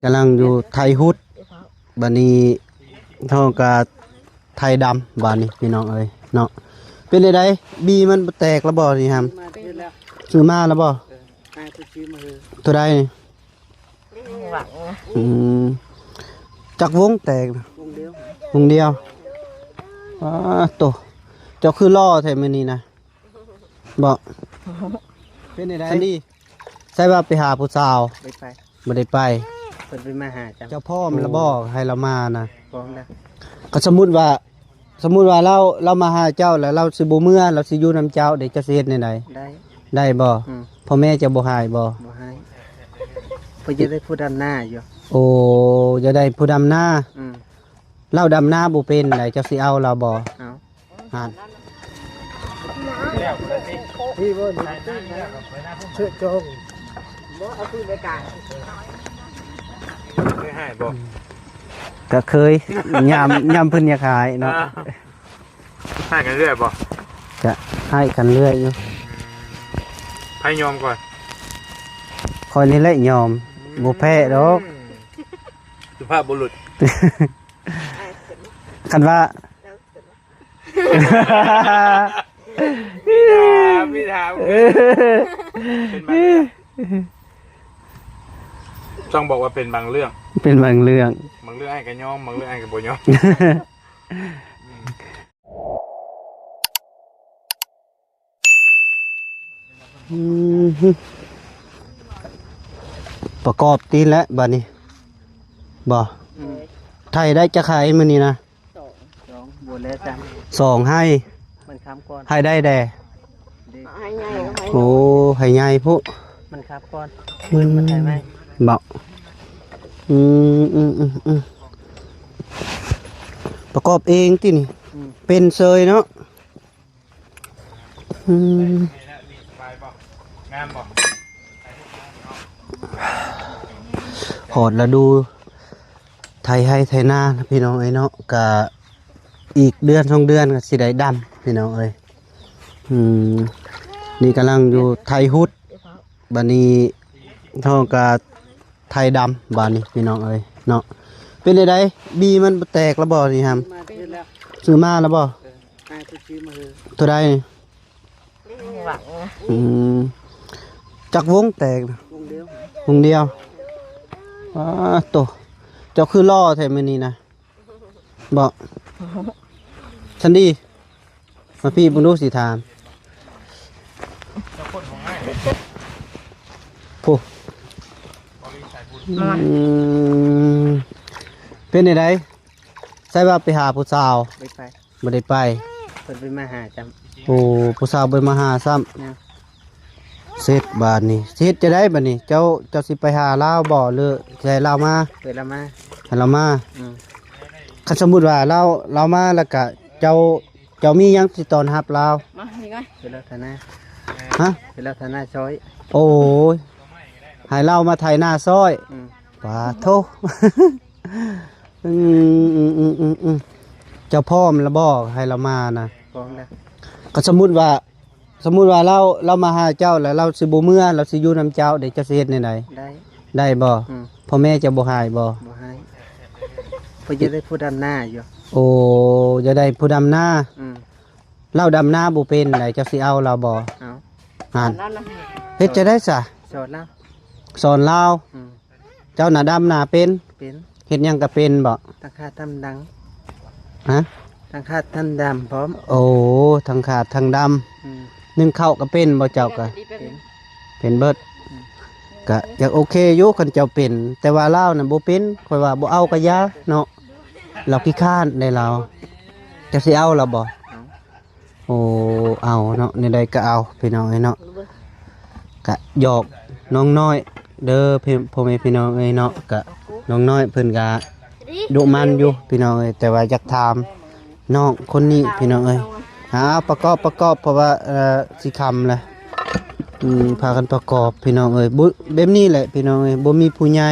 ກຳລັງຢູ່ໄຖຫຸດ ບາດນີ້ເຮົາກໍໄຖດຳ ບາດນີ້ພີ່ນ້ອງເອີຍເນາະ. ເປັນໃດໆ ບີມັນແຕກແລ້ວບໍ່ນີ້ຫຳ? ຊື້ມາແລ້ວບໍ່? ເອີ ໃຫ້ເພິ່ນຊື້ມາເຮີ. ເທົ່າໃດນີ້? ຫວັງ ອືມ ຈັກວົງແຕກນະ? ວົງດຽວ ວົງດຽວ. ອ້າໂຕ ເຈົ້າຄືຫຼໍ່ແທ້ມື້ນີ້ນະ. ບໍ່ ເປັນໃດ ສັນດີ? ໃສ່ວ່າໄປຫາຜູ້ສາວ. ບໍ່ໄດ້ໄປ ບໍ່ໄດ້ໄປ. ເພິ່ນໄປມາຫາເຈົ້າ. ເຈົ້າພ້ອມແລ້ວບໍ່ ໂອ້ ໃຫ້ລາວມານະ? ພ້ອມແລ້ວ. ກໍສົມມຸດວ່າ ສົມມຸດວ່າລາວ ລາວມາຫາເຈົ້າແລ້ວ ລາວຊິບໍ່ເມືອ ລາວຊິຢູ່ນຳເຈົ້າເດ້ ເຈົ້າຊິເຮັດແນວໃດ? ໄດ້ ໄດ້ບໍ່? ອືມ ພໍ່ແມ່ເຈົ້າບໍ່ຮ້າຍບໍ່? ບໍ່ຮ້າຍ. ເພິ່ນຢາກໄດ້ຜູ້ດຳນາຢູ່. ໂອ້ ຢາກໄດ້ຜູ້ດຳນາ. ອືມ ລາວດຳນາບໍ່ເປັນໃດ ເຈົ້າຊິເອົາລາວບໍ່? ເອົາ. ຫັ້ນ ນີ້ບໍ່ນີ້ ເຊາະຈອງ ບໍ່ເອົາຄືນໄປກາງ ເຄີຍຮ້າຍບໍ່? ກໍເຄີຍ ຍາມ ຍາມເພິ່ນຢາກຮ້າຍເນາະ. ອ່າ ຮ້າຍກັນເລື້ອຍບໍ່? ກະຮ້າຍກັນເລື້ອຍຢູ່. ໃຜຍອມກ່ອນ? ຂ້ອຍນີ້ແຫຼະຍອມ ອືມ ບໍ່ແພ້ດອກ. ສຸພາບບຸລຸດ ຄັນວ່າ ມີຖາມ ມີຖາມ ເອີ ເປັນບາງເລື່ອງ ຕ້ອງບອກວ່າເປັນບາງເລື່ອງ ເປັນບາງເລື່ອງ. ບາງເລື່ອງອ້າຍກໍຍອມ ບາງເລື່ອງອ້າຍກໍບໍ່ຍອມ. ອືມ ປະກອບຕີນແຫຼະບາດນີ້ ບໍ່? ອືມ ໄຖໄດ້ຈັກໄຮ່ມື້ນີ້ນະ? ສອງ ສອງ ບໍ່ແລ້ວຈ້ະ ສອງໄຮ່. ມັນຄ້ຳກ່ອນ ໄຮ່ໃດແດ່? ເດ້ ໄຮ່ໃຫຍ່ ໂອ້ ໄຮ່ໃຫຍ່ພຸ້ນ. ມັນຄ້ຳກ່ອນ ອືມ ມັນໄຖໃໝ່ ບໍ່? ອືມ ອືມ ອືມ ອືມ ປະກອບເອງຕິນີ້? ອືມ ເປັນເຊີຍເນາະ. ອືມ ຮອດລະດູໄຖໄຮ່ໄຖນາ ພີ່ນ້ອງເອີຍເນາະ, ກະອີກເດືອນສອງເດືອນກໍຊິໄດ້ດຳ ພີ່ນ້ອງເອີຍ. ອືມ ນີ້ກຳລັງຢູ່ໄຖຫຸດ ບາດນີ້ເຮົາກໍ ໄຖດຳບາດນີ້ ພີ່ນ້ອງເອີຍເນາະ. ເປັນໃດໆ ບີມັນແຕກແລ້ວບໍ່ນີ້ຫຳ? ຊື້ມາແລ້ວບໍ່? ເອີ ໃຫ້ເພິ່ນຊື້ມາເຮີ. ເທົ່າໃດ? ຫວັງ ອືມ ຈັກວົງແຕກນະ? ວົງດຽວ ວົງດຽວ. ອ້າໂຕ ເຈົ້າຄືຫຼໍ່ແທ້ມື້ນີ້ນະ. ບໍ່ ສັນດີ ມາພີ້ເບິ່ງດູ ຊິຖາມ ຜູ້ ອືມ ເປັນໃດ? ໃສ່ວ່າໄປຫາຜູ້ສາວ. ບໍ່ໄດ້ໄປ ບໍ່ໄດ້ໄປ ເພິ່ນໄປມາຫາຈ້ຳ. ໂອ້ ຜູ້ສາວບໍ່ມາຫາຊ້ຳ. ຍັງ ເສັດບາດນີ້ ຊິເຮັດຈັ່ງໃດບາດນີ້? ເຈົ້າ ເຈົ້າຊິໄປຫາລາວບໍ່ ຫຼືຊິໃຫ້ລາວມາ? ເອີ ລາວມາ ໃຫ້ລາວມາ. ອືມ ຄັນສົມມຸດວ່າລາວ ລາວມາແລ້ວກະ ເຈົ້າ ເຈົ້າມີຫຍັງຊິຕ້ອນຮັບລາວ? ມານີ້ກ່ອນ ເປັນລາວໄຖນາ. ຮະ? ເປັນລາວໄຖນາຊ່ອຍ. ໂອ້ຍ ໃຫ້ລາວມາໄຖນາຊ່ອຍ. ອືມ ປາໂທ ອືມ ເຈົ້າພ້ອມແລ້ວບໍ່ ໃຫ້ລາວມານະ? ພ້ອມແລ້ວ. ກໍສົມມຸດວ່າ ສົມມຸດວ່າລາວ ລາວມາຫາເຈົ້າແລ້ວ ລາວຊິບໍ່ເມືອ ລາວຊິຢູ່ນຳເຈົ້າເດ້ ເຈົ້າຊິເຮັດແນວໃດ? ໄດ້ ໄດ້ບໍ່? ອືມ ພໍ່ແມ່ເຈົ້າບໍ່ຮ້າຍບໍ່? ບໍ່ຮ້າຍ. ເພິ່ນຢາກໄດ້ຜູ້ດຳນາຢູ່. ໂອ້ ຢາກໄດ້ຜູ້ດຳນາ. ອືມ ລາວດຳນາບໍ່ເປັນໃດ ເຈົ້າຊິເອົາລາວບໍ່? ເອົາ. ຫັ້ນ ເຮັດຈັ່ງໃດຊະ? ສອນລາວ ສອນລາວ. ອືມ ເຈົ້ານະດຳນາເປັນ? ເປັນ. ເຮັດຫຍັງກໍເປັນບໍ່? ທັງຂາດທັງດຳ. ຮະ? ທັງຂາດທັງດຳພ້ອມ. ໂອ້ ທັງຂາດທັງດຳ. ອືມ ໜຶ້ງເຂົ້າກໍເປັນບໍ່ເຈົ້າກະ? ເປັນ ເປັນເບິດ. ອືມ ກະຢາກໂອເຄຢູ່ຄັນເຈົ້າເປັນ ແຕ່ວ່າລາວນະບໍ່ເປັນ ຂ້ອຍວ່າບໍ່ເອົາກະຢ່າເນາະ ລາວຂີ້ຄ້ານໃດລາວ. ເຈົ້າຊິເອົາລາວບໍ່? ເອົາ. ໂອ້ ເອົາເນາະ ແນວໃດກໍເອົາ ພີ່ນ້ອງເອີຍເນາະ. ກະຫຍອກນ້ອງນ້ອຍເດີ ພໍ່ແມ່ພີ່ນ້ອງເອີຍເນາະ. ກະນ້ອງນ້ອຍເພິ່ນກະດຸໝັ່ນຢູ່ ພີ່ນ້ອງເອີຍ ແຕ່ວ່າຢາກຖາມນ້ອງຄົນນີ້ ພີ່ນ້ອງເອີຍ. ຫາປະກອບ ປະກອບ ເພາະວ່າ ເອີ ຊິຄ່ຳແລ້ວ. ອືມ ພາກັນປະກອບ ພີ່ນ້ອງເອີຍ. ບໍ່ ແບບນີ້ແຫຼະ ພີ່ນ້ອງເອີຍ ບໍ່ມີຜູ້ໃຫຍ່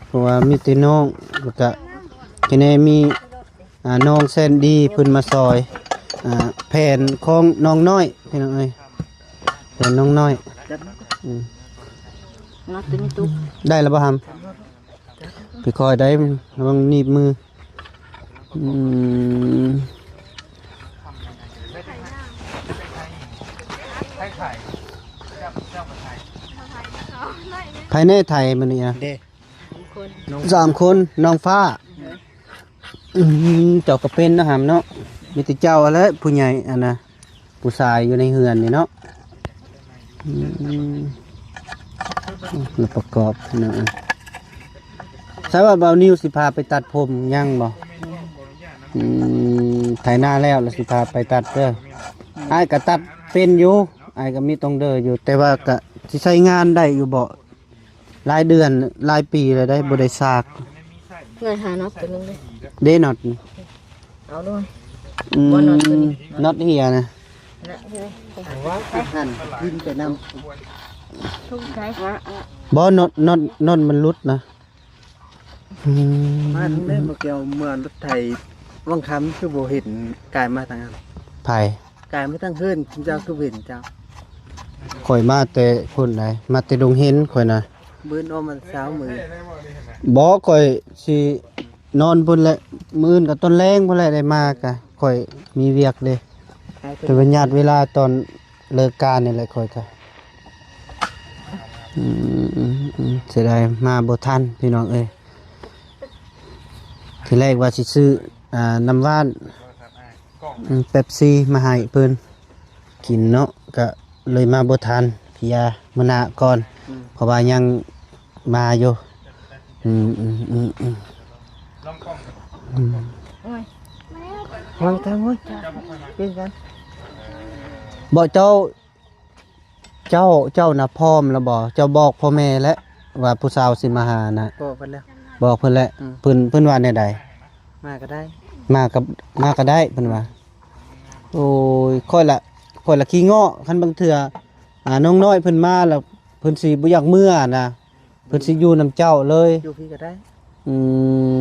ເພາະວ່າມີແຕ່ນ້ອງ ແລ້ວກະ ຈະແນ່ມີ ອ່າ ນ້ອງແສນດີເພິ່ນມາຊ່ອຍ ອ່າ ແຜ່ນຂອງນ້ອງນ້ອຍ ພີ່ນ້ອງເອີຍ ແຜ່ນນ້ອງນ້ອຍ. ອືມ ໄດ້ແລ້ວບໍ່ຫຳ? ຄ່ອຍໆໄດ້ ລະວັງໜີບມື. ອືມ ໃຜແນ່ໄຖມື້ນີ້ນະ? ເດ້ ສາມຄົນ ນ້ອງຟ້າ. ອືມ ເຈົ້າກໍເປັນນະຫຳເນາະ ມີແຕ່ເຈົ້າຫັ້ນແຫຼະຜູ້ໃຫຍ່ ອັນນະ ຜູ້ຊາຍຢູ່ໃນເຮືອນນີ້ເນາະ. ອືມ ແລ້ວປະກອບເນາະ. ໃຊ່ວ່າບ່າວນິວຊິພາໄປຕັດຜົມຍັງບໍ່? ອືມ ໄຖນາແລ້ວ ແລ້ວຊິພາໄປຕັດເດີ. ອ້າຍກໍຕັດເປັນຢູ່ ອ້າຍກໍມີຕົງເດີຢູ່ ແຕ່ວ່າກໍຊິໃຊ້ງານໄດ້ຢູ່ບໍ່? ຫຼາຍເດືອນຫຼາຍປີແລ້ວໄດ໋ ບໍ່ໄດ້ສາກ. ເງີຍຫານັອດຕົວໜຶ່ງເດ້ ເດ້ນັອດນີ້ ເອົາດ້ວຍ. ອືມ ບໍ່ນັອດຕົວນີ້ ນັອດເຮຍນະ ນະເຮຍ ວ່າຫັນກິນໄປນຳ ທຸກໃສ ບໍ່ ນັອດ ນັອດ ນັອດມັນຫຼຸດນະ. ອືມ ມາທາງໃດບໍ່ແກ້ວ ເມື່ອລົດໄຖວັງຄຳຄືບໍ່ເຫັນກາຍມາທາງນັ້ນ? ໃຜ? ກາຍມາທາງເຮືອນເຈົ້າຄືບໍ່ເຫັນເຈົ້າ? ຂ້ອຍມາແຕ່ພຸ້ນໃດ໋ ມາແຕ່ດົງເຫັນຂ້ອຍນະ. ມື້ອື່ນອອກມາເຊົ້າມື້ ບໍ່ ຂ້ອຍຊິນອນພຸ້ນແຫຼະ ມື້ອື່ນກໍຕອນແລງພຸ້ນແຫຼະໄດ້ມາ ກະຂ້ອຍມີວຽກເດ້ ໃຫ້ເພິ່ນ ເປັນບັນຍາດເວລາຕອນເລີກການນີ້ແຫຼະ ຂ້ອຍກະ ອືມ ເສຍດາຍມາບໍ່ທັນພີ່ນ້ອງເອີຍ. ທີແລກວ່າຊິຊື້ ອ່າ ນ້ຳຫວານ ອືມ ເປັບຊີມາໃຫ້ເພິ່ນກິນເນາະ ກະເລີຍມາບໍ່ທັນ ເພຍມື້ໜ້າກ່ອນ ອືມ ເພາະວ່າຍັງມາຢູ່. ອືມ ອືມ ອືມ ອືມ ອືມ ໂອ້ຍ ວາງທາງ ໂອ້ຍ ເປັນຫຍັງ ບໍ່ ເຈົ້າ ເຈົ້າ ເຈົ້ານະພ້ອມແລ້ວບໍ່? ເຈົ້າບອກພໍ່ແມ່ແລ້ວວ່າຜູ້ສາວຊິມາຫານະ? ບອກເພິ່ນແລ້ວ ບອກເພິ່ນແລ້ວ. ອືມ ເພິ່ນ ເພິ່ນວ່າແນວໃດ? ມາກໍໄດ້ ມາກໍ ມາກໍໄດ້ ເພິ່ນວ່າ. ໂອ້ຍ ຂ້ອຍລະ ຂ້ອຍລະຂີ້ເງາະ ຄັນບາງເທື່ອ ອ່າ ນ້ອງນ້ອຍເພິ່ນມາແລ້ວ ເພິ່ນຊິບໍ່ຢາກເມືອນະ ເພິ່ນຊິຢູ່ນຳເຈົ້າເລີຍ ຢູ່ພີ້ກໍໄດ້. ອືມ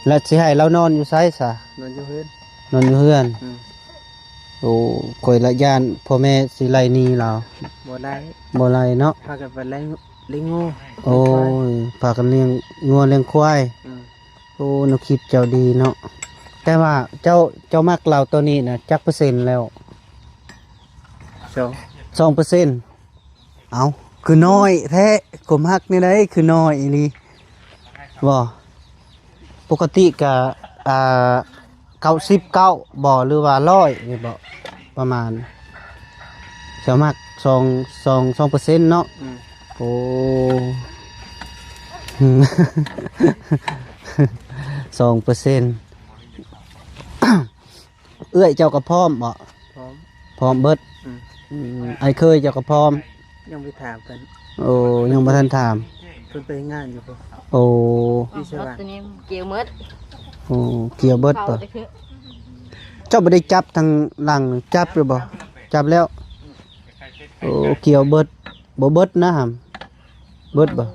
ແລ້ວຊິໃຫ້ລາວນອນຢູ່ໃສຊະ? ນອນຢູ່ເຮືອນ ນອນຢູ່ເຮືອນ. ອືມ ໂອ້ ຂ້ອຍລະຢ້ານພໍ່ແມ່ຊິໄລ່ໜີລາວ. ບໍ່ໄດ້ ບໍ່ໄລ່ເນາະ ພາກັນໄປໄລ່ ລ້ຽງງົວ ໂອ້ຍ ລ້ຽງຄວາຍ ພາກັນລ້ຽງງົວລ້ຽງຄວາຍ. ອືມ ໂອ້ ແນວຄິດເຈົ້າດີເນາະ ແຕ່ວ່າເຈົ້າ ເຈົ້າມັກລາວໂຕນີ້ນະ ຈັກເປີເຊັນແລ້ວ? ສອງ ສອງເປີເຊັນ. ເອົ້າ ຄືນ້ອຍແທ້ ຄວາມຮັກແນວໃດຄືນ້ອຍອີ່ຫຼີບໍ? ປົກກະຕິກະ ອ່າ ເກົ້າສິບເກົ້າບໍ ຫຼືວ່າຮ້ອຍນີ້ບໍ? ປະມານ ສະໝັກສອງ ສອງ ສອງເປີເຊັນເນາະ. ອືມ ໂອ້ ສອງເປີເຊັນ. ເອື້ອຍເຈົ້າກໍພ້ອມບໍ? ພ້ອມ ພ້ອມເບິດ. ອືມ ອືມ ອ້າຍເຂີຍເຈົ້າກໍພ້ອມ? ຍັງໄປຖາມເພິ່ນ. ໂອ້ ຍັງບໍ່ທັນຖາມ ເພິ່ນໄປເຮັດງານຢູ່ພຸ້ນ. ໂອ້ ຢູ່ໄຊວານ ຕົວນີ້ກ່ຽວເໝິດ. ໂອ້ ກ່ຽວເບິດບໍ? ເຈົ້າບໍ່ໄດ້ຈັບທາງຫຼັງ ຈັບຢູ່ບໍ? ຈັບແລ້ວ. ໂອ້ ກ່ຽວເບິດ ບໍ່ເບິດນະຫຳ ເບິດບໍ່?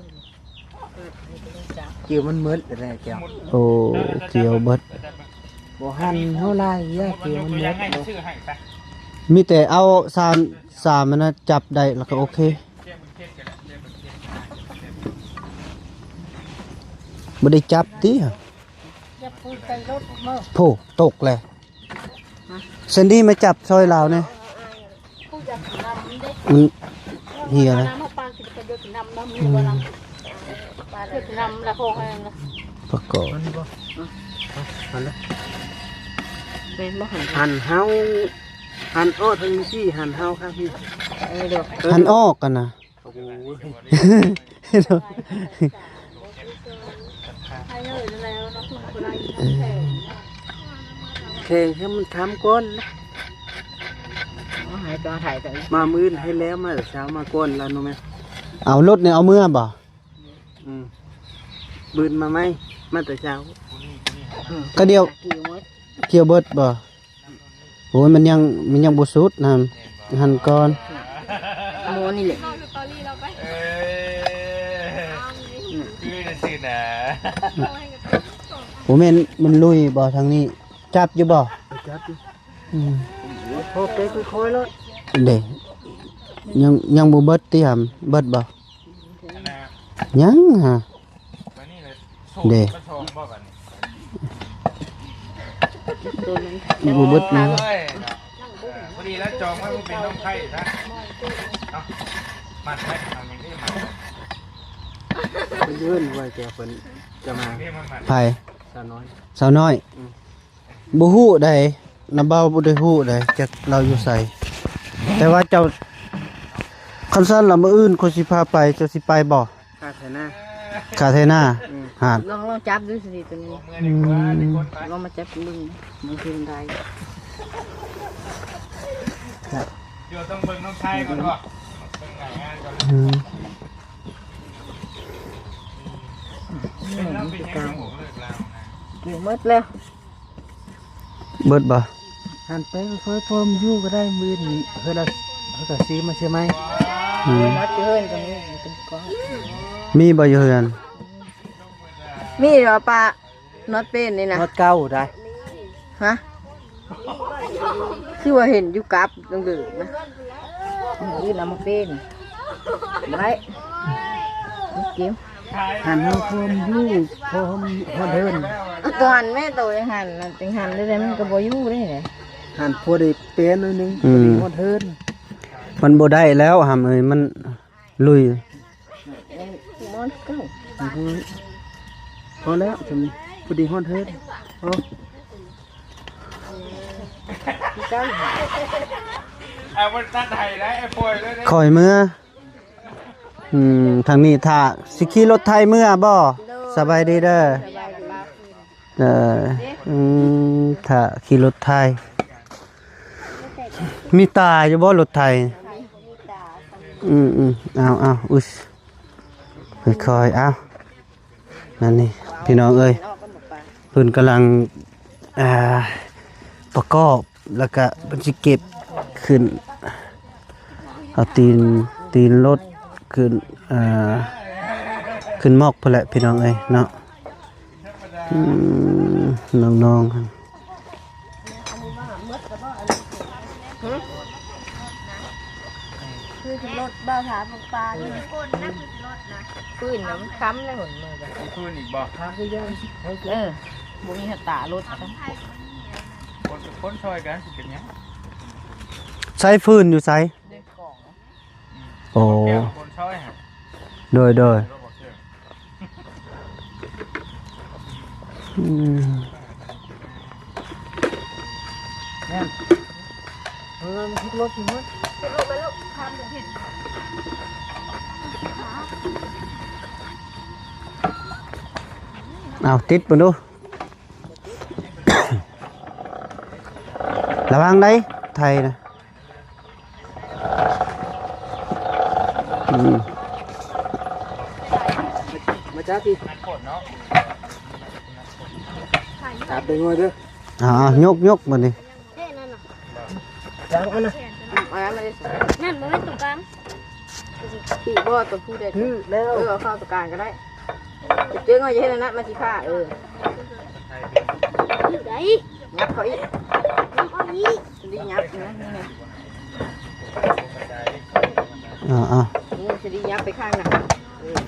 ກ່ຽວມັນເໝິດແລ້ວແກ້ວ. ໂອ້ ກ່ຽວເບິດ ບໍ່ຫັນເທົ່າໃດ ກ່ຽວມັນເໝິດ. ມີແຕ່ເອົາສາມ ສາມອັນນັ້ນຈັບໄດ້ແລ້ວກໍໂອເຄ. ບໍ່ໄດ້ຈັບຕິ? ໂອ້ ຕົກແລ້ວ. ແຊນດີ້ມາຈັບຊ່ອຍລາວແດ່ ມັນເຫ່ຍແລ້ວ. ປະກອບ ຫັນເຮົາ ຫັນເຮົາ ຫັນອອກທາງນີ້ ຫັນເຮົາຂ້າງພີ້. ເອີ ເອີ ຫັນອອກກັນນະ. ໂອ້ຍ ແຂ່ງໃຫ້ມັນຄຳກ່ອນນະ. ມາມື້ອື່ນໃຫ້ແລ້ວ ມາແຕ່ເຊົ້າມາກ່ອນລະເນາະແມ່. ເອົາລົດນີ້ເອົາເມືອບໍ່? ອືມ ບືນມາໃໝ່ ມາແຕ່ເຊົ້າ. ກະດຽວ ກ່ຽວເບິດບໍ່? ໂອ້ຍ ມັນຍັງ ມັນຍັງບໍ່ສຸດນະ ຫັນກ່ອນ. ໝໍນີ້ແຫຼະ ເອີ ຄືຈັ່ງຊີ້ນະ. ບໍ່ແມ່ນມັນລຸຍບໍ່ທາງນີ້? ຈັບຢູ່ບໍ່? ຈັບຢູ່. ອືມ ພໍໄປຄ່ອຍໆໂລດ. ເດ້ ຍັງ ຍັງບໍ່ເບິດຕິຫຳ? ເບິດບໍ່? ຍັງຫາ. ເດ້ ບໍ່ເບິດນະ ເອີຍ ພໍດີແລ້ວ ຈອງໄວ້ບໍ່ເປັນນ້ອງໄຜ່ຊະ ເອົາ ມັດໄວ້ ເອົາຫຍັງນີ້ມັດ ເພິ່ນເອີ້ນໄວ້ ແຕ່ເພິ່ນຈະມາ ນີ້ມັດ ໃຜ? ສາວນ້ອຍ ສາວນ້ອຍ ອືມ ບໍ່ຮູ້ໃດ ນ້ຳເບົາບໍ່ໄດ້ຮູ້ໃດ ຈັກລາວຢູ່ໃສ ແຕ່ວ່າເຈົ້າ ຄັນຊັ້ນລະມື້ອື່ນຂ້ອຍຊິພາໄປ ເຈົ້າຊິໄປບໍ່? ຂ້າໄຖນາ ຂ້າໄຖນາ ອືມ ຫາ ລອງ ລອງຈັບດູຊິໂຕນີ້ ອືມ ລອງມາຈັບເບິ່ງ ບາງທີມັນໄດ້ ເຈົ້າຕ້ອງເບິ່ງນ້ອງໄທກ່ອນເນາະ ເບິ່ງໜ້າງານກ່ອນ ອືມ ເປັນແລ້ວ ເປັນຫຍັງ ເປັນຫຍັງບໍ່ເລີກລາວນະ ຢູ່ໝົດແລ້ວ. ເບິດບໍ່? ຫັ້ນໄປຄ່ອຍໆ ພໍມນຢູ່ກໍໄດ້ ມື້ນີ້ເຮືອນລະ ເຮົາກໍຊື້ມາເທື່ອໃໝ່ ອືມ ນັດຢູ່ເຮືອນກໍມີເປັນກ້ອງ ມີບໍ່ຢູ່ເຮືອນ? ມີບໍ່ປະ ນັດເປັນນີ້ນະ ນັດເກົ່າໄດ໋ ຮະ ຄືວ່າເຫັນຢູ່ກັບ ເຫຼືອງໆ ນະ ມື້ອື່ນເອົາມາເປັນ ບໍ່ໄດ້ ເກມ ຫັ້ນເຮົາພວມຢູ່ ພວມຮອດເຮືອນ ຕົວຫັ້ນແມ່ ໂຕຈັ່ງຫັ້ນນະ ຈັ່ງຫັ້ນເດ້ ມັນກໍບໍ່ຢູ່ເດ້ ຫັ້ນພໍໄດ້ແປນໜ້ອຍໜຶ່ງ ອືມ ພໍໄດ້ຮອດເຮືອນ ມັນບໍ່ໄດ້ແລ້ວຫຳເອີຍ ມັນລຸຍ ມັນເກົ່າ ພໍແລ້ວ ພໍດີຮອດເຮືອນ ພໍ ເອົາມັນຕັດໃຫ້ໄດ້ ໄອ້ປ່ອຍເລີຍ ຂ້ອຍເມືອ ອືມ ທາງນີ້ຖ້າ ຊິຂີ່ລົດໄຖເມືອບໍ່? ໂດຍ ສະບາຍດີເດີ ສະບາຍດີ ເອີ ອືມ ຖ້າຂີ່ລົດໄຖ ມີຕາຢູ່ບໍ່ລົດໄຖ? ມີ ມີຕາ ອືມໆ ເອົາໆ ອຸ້ຍ ຄ່ອຍໆ ເອົາ ນັ້ນນີ້ ພີ່ນ້ອງເອີຍ ເພິ່ນກຳລັງ ອ່າ ປະກອບ ແລ້ວກະເພິ່ນຊິເກັບຂຶ້ນ ເອົາຕີນ ຕີນລົດຂຶ້ນ ອ່າ ຂຶ້ນໝອກພຸ້ນແຫຼະ ພີ່ນ້ອງເອີຍເນາະ ອືມ ນ້ອງໆ ຄືຊິລົດບໍ່ຖາມປານີ້ ຟືນນະມັນຄ່ຳແລ້ວຫົນມື້ກັນ ມີຟືນອີກບໍ່? ເອີ ບໍ່ມີຫາຕາລົດ ຄົນ ຄົນຊ່ອຍກັນຊິເປັນຫຍັງ? ໃຊ້ຟືນຢູ່ໃສ? ໃນກອງ ໂອ້ ແກ້ວຄົນຊ່ອຍຫະ ໂດຍໆ ອືມ ແມ່ນ ເອີ ມັນຖືກລົດຢູ່ເວີ້ຍ ລົງໄປລູກ ຂ້າມບໍ່ເຫັນ ເອົາ ຕິດເບິ່ງດູ ລະວັງໄດ໋ ໄຖນະ. ອືມ ມາຈັບພີ້ ຈັບໄດ້ງ່ອຍເດີ ອ່າ ຍົກໆ ບາດນີ້ ຈັບອັນນະ ອັນນັ້ນມາເລີຍ ນັ້ນບໍ່ແມ່ນຕົງກາງ ພີ້ບໍ່ຕົວຜູ້ໃດ ຄືແລ້ວ ເອີ ເອົາເຂົ້າຕົງກາງກໍໄດ້ ເຈົ້ານ້ອຍຢ່າເຮັດອັນນັ້ນ ມັນຊິຄາ ເອີ ໄດ້ ຫຍັບເຂົ້າອີກ ຫຍັບເຂົ້າອີກ ດີຫຍັບນະ ນີ້ນະ ອ່າໆ ນີ້ຊິດີຫຍັບໄປຂ້າງໜ້າ ເອີ ກ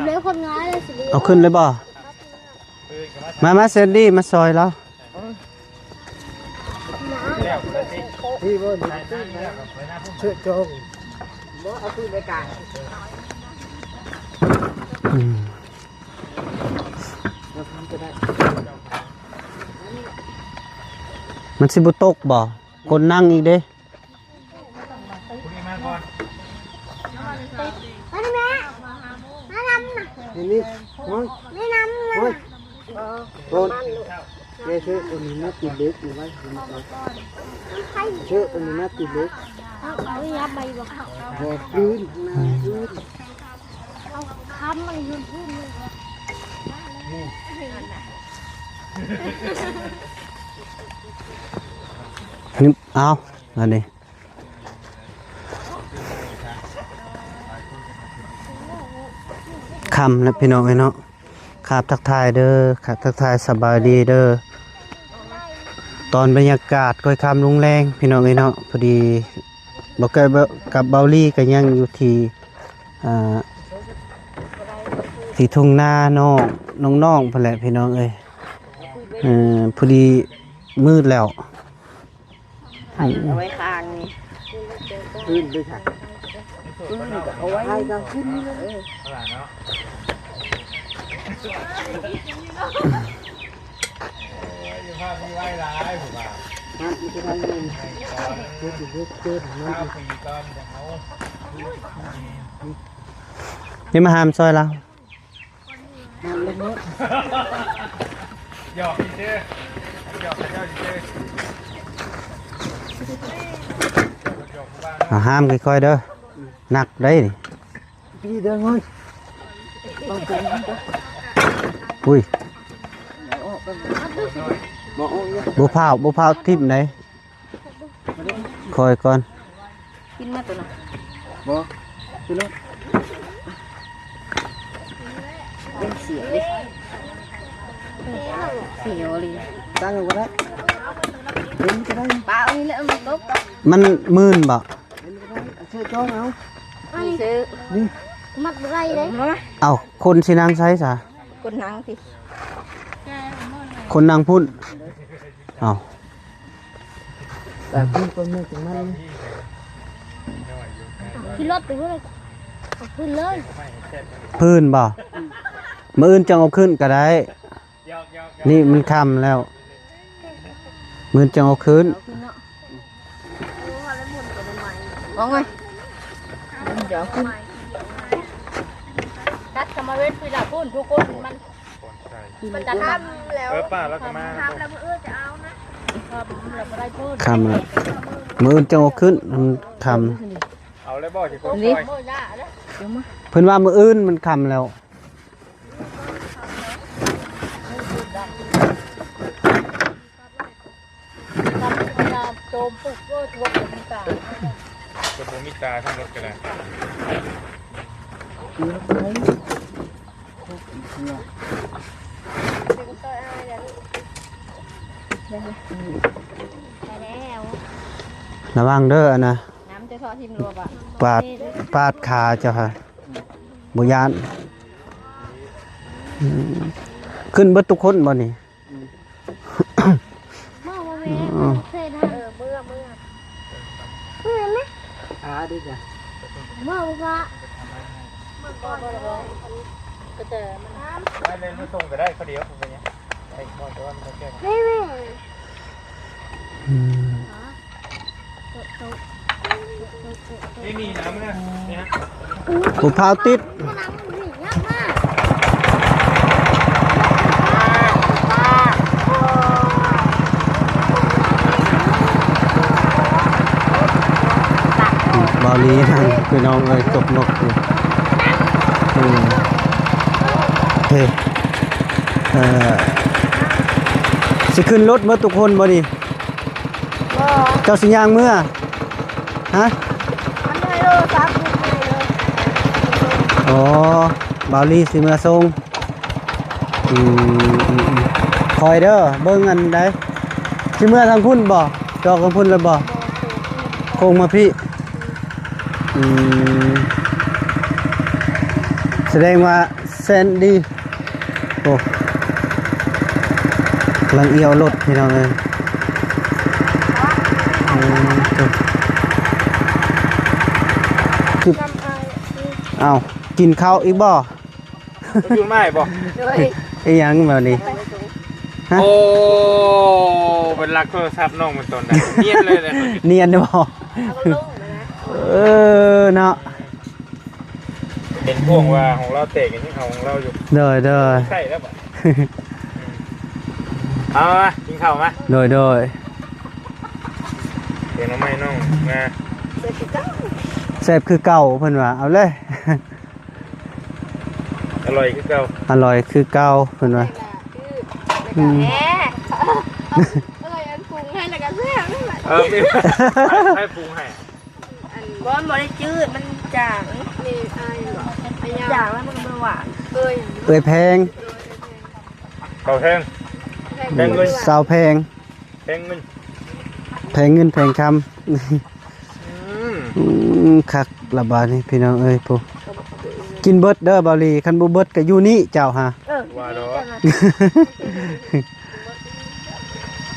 ຳເລັວຄົນງາຍເລີຍຊິດີ ເອົາຂຶ້ນເລີຍບໍ່? ມາ ມາ ແຊນດີ້ ມາຊ່ອຍລາວ ທີ່ບໍ່ຢູ່ທີ່ນະ ເຊາະຈອງ ບໍ່ເອົາຄືນໄປກາງ ອືມ ມັນຊິບໍ່ຕົກບໍ່? ຄົນນັ່ງອີກເດ້. ມານີ້ແມ່ ມານຳນະ ນີ້ ນີ້ ໂອ້ຍ ແມ່ນຳນະ ໂອ້ຍ ໂດນ ແມ່ຊື້ອັນນີ້ມາຕີເຫຼັກນີ້ໄວ້ ຊື້ອັນນີ້ມາຕີເຫຼັກ ເອົາ ເອົາຫຍັບໄປບໍ່ ບໍ່ຄືນ ຄືນ ເອົາຄ້ຳມັນຄືນ ນີ້ ເອົາ ອັນນີ້ ຄ່ຳແລ້ວພີ່ນ້ອງເອີຍເນາະ ຄາບທັກທາຍເດີ ຄາບທັກທາຍສະບາຍດີເດີ. ຕອນບັນຍາກາດຄ່ອຍຄ່ຳລົງແລງ ພີ່ນ້ອງເອີຍເນາະ, ພໍດີບໍ່ໄກກັບເບົາລີກໍຍັງຢູ່ທີ່ ອ່າ ທີ່ທົ່ງນານ້ອງ ນ້ອງໆ ພຸ້ນແຫຼະ ພີ່ນ້ອງເອີຍ. ເອີ ພໍດີມືດແລ້ວ. ໃຜເອົາໄວ້ຂ້າງນີ້? ພື້ນເດ້ອ ພື້ນກໍເອົາໄວ້ ໃຜກໍຂຶ້ນນີ້ເລີຍ. ເອີ ນີ້ມາຫາມຊ່ອຍລາວ. ຫຍອກຊື່ໆ ຫຍອກເຂົາເຈົ້າຊື່ໆ. ເອົາ ຫາມຄ່ອຍໆເດີ ໜັກໄດ໋ນີ້. ປີເດີເງິນ ອຸ້ຍ ບໍ່ອອກເດີ ບໍ່ພ້າວ ບໍ່ພ້າວຖິ້ມໄດ໋. ຄ່ອຍກ່ອນ ກິນມາໂຕນັ້ນ. ບໍ່ ກິນໂລດ. ເປັນເສຍເດ້ ເສຍອີ່ຫຼີ. ຕັ້ງກໍໄດ້ ເປັນກໍໄດ້ ປາເອົານີ້ແຫຼະ ມັນຕົກ. ມັນມື່ນບໍ່? ເປັນກໍໄດ້ ເອົາເຊືອກຈ້ອງເອົາ. ນີ້ເຊືອກ ນີ້ມັດບໍ່ໄດ້ເດ້. ເອົາ ຄົນຊິນັ່ງໃສຊະ? ຄົນນັ່ງພີ້ ຄົນນັ່ງພຸ້ນ. ເອົາ ແຕ່ເພິ່ນກໍເມືອຈັງນັ້ນ ຂີ່ລົດໄປພຸ້ນ ເອົາຂຶ້ນເລີຍ. ພື້ນບໍ່? ມື້ອື່ນຈັ່ງເອົາຂຶ້ນກໍໄດ້. ນີ້ມັນຄ່ຳແລ້ວ ມື້ອື່ນຈັ່ງເອົາຂຶ້ນ. ເອົາຂຶ້ນເນາະ ເອົາໄວ້ ດຽວເອົາຂຶ້ນ ຕັດກຳມະເວັນພີ້ລະພຸ້ນ ທຸກຄົນ ມັນ ມັນຈະຄ່ຳແລ້ວ. ເອີ ປ້າລາວກໍມາ ຄ່ຳແລ້ວ ມື້ອື່ນຈະເອົານະ. ຄ່ຳແລ້ວບໍ່ໄດ້ພຸ້ນ ຄ່ຳແລ້ວ ມື້ອື່ນຈັ່ງເອົາຂຶ້ນ ມັນຄ່ຳ. ເອົາແລ້ວບໍ່ຊິຄົນຊ່ອຍ ເພິ່ນວ່າມື້ອື່ນມັນຄ່ຳແລ້ວ. ໂຈມປຸກ ໂອ້ຍ ບໍ່ມີຕາ ບໍ່ມີຕາ ຂຶ້ນລົດກໍໄດ້. ໄປແລ້ວ ລະວັງເດີ ອັນນະ ນ້ຳຈະເທາະຖິ້ມລົດບາດ ປາດ ປາດຂາເຈົ້າຫາ ບໍ່ຢ້ານ. ອືມ ຂຶ້ນເບິດທຸກຄົນບໍ່ນີ້? ອືມ ເອີ ເມືອ ເມືອ ເມືອນະ ອາ ດີຈ້ະ ເມືອບໍ່ພະ ເມືອກ່ອນກໍໄດ້ ກໍຈະມາ ໄປເລີຍ ມາສົ່ງກໍໄດ້ ເຂົາດຽວ ບໍ່ເປັນຫຍັງ ໄດ້ ບໍ່ ແຕ່ວ່າມັນຕ້ອງແກ້ ແມ່ ແມ່. ອືມ ບໍ່ພາວຕິດ ເບົາລີນະ ພີ່ນ້ອງເອີຍ ຕົກນົກຢູ່. ອືມ ເອີ ຊິຂຶ້ນລົດໝົດທຸກຄົນບໍ່ນີ້? ບໍ່ ເຈົ້າຊິຍ່າງເມືອ? ຮະ? ມັນໃຫ້ໂທລະສັບຢູ່ໃຫ້ເລີຍ. ອໍ ບ່າວລີຊິເມືອສົ່ງ. ອືມ ອືມ ອືມ ຄອຍເດີ ເບິ່ງອັນໃດ ຊິເມືອທາງພຸ້ນບໍ່? ຈອກທາງພຸ້ນແລ້ວບໍ່? ບໍ່ ໂຄ້ງມາພີ້. ອືມ ສະແດງວ່າ ແຊນດີ ໂອ້ ກຳລັງອຽວລົດ ພີ່ນ້ອງເອີຍ. ເອີ ເອົ້າ ກິນເຂົ້າອີກບໍ່? ຢູ່ໄມ້ບໍ່? ໂດຍ ອີຫຍັງແບບນີ້? ຮະ? ໂອ້ ເປັນລັກໂທລະສັບນ້ອງມັນຕອນໃດ? ນຽນເລີຍແຫຼະ ນຽນບໍ່? ເອີ ເນາະ. ເປັນຫ່ວງວ່າຂອງລາວແຕກ ຍັງເອົາຂອງລາວຢູ່. ໂດຍ ໂດຍ ໃຊ້ແລ້ວບາດ ເອົາມາ ກິນເຂົ້າມາ. ໂດຍ ໂດຍ ແກງໜໍ່ໄມ້ນ້ອງນາ ແຊບຄືເກົ່າ ແຊບຄືເກົ່າ ເພິ່ນວ່າ ເອົາເລີຍ ອະຮ່ອຍຄືເກົ່າ ອະຮ່ອຍຄືເກົ່າ ເພິ່ນວ່າ. ອືມ ອະຮ່ອຍ ອັນປຸງໃຫ້ແລ້ວກໍແຊບ ເອີ ໃຫ້ປຸງໃຫ້. ອັນ ບໍ່ ມັນບໍ່ໄດ້ຈືດ ມັນຈາງ ນີ້ ອາຍ ຈາງແລ້ວມັນກໍບໍ່ຫວານ. ເອີຍ ເອື້ອຍແພງ ເຖົ້າແພງ ແພງເງິນ ສາວແພງ. ແພງເງິນ ແພງເງິນແພງຄຳ. ອືມ ອືມ ຄັກລະບາດນີ້ພີ່ນ້ອງເອີຍ ຜູ້ກິນເບິດເດີ ເບົາຫຼີ ຄັນບໍ່ເບິດກໍຢູ່ນີ້ເຈົ້າຫາ. ເອີ ວ່າດອກ